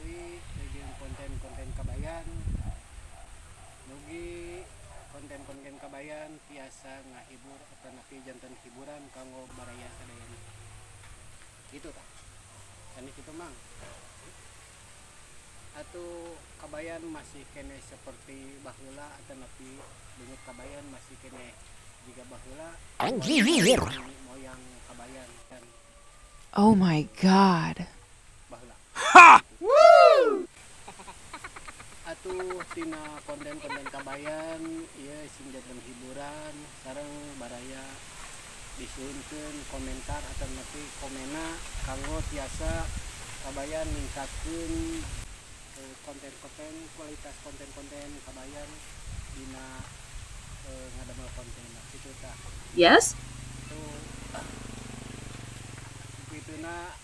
deui jeung konten-konten Kabayan. Mugi konten-konten Kabayan tiasa ngahibur atanapi janten hiburan kanggo baraya sadayana. Gitu tah. Sanes kitu, Mang. Atuh Kabayan masih keneh seperti baheula atanapi beungeut Kabayan masih keneh jiga baheula Anjir. Moyang Kabayan kan. Oh my God. Baheula. Atuh tina konten-konten Kabayan ieu sing janten hiburan sareng baraya disuhunkeun komentar atanapi komenna kanggo tiasa Kabayan ningkatkeun konten-konten, kualitas konten-konten Kabayan dina ngadamel konten kitu tah. Yes? Itu kituna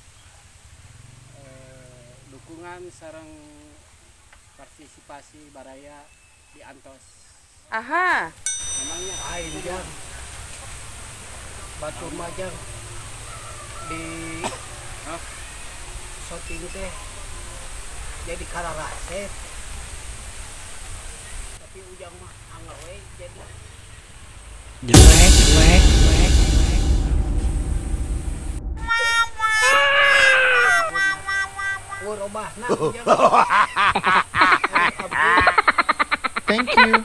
dukungan sareng partisipasi baraya diantos. Aha. Memangnya aing, Jang, batur mah, Jang, di syuting teh jadi kararasep, tapi Ujang mah angger we jadi jelek jelek jelek jelek. Oh, robahna Ujang. Thank you.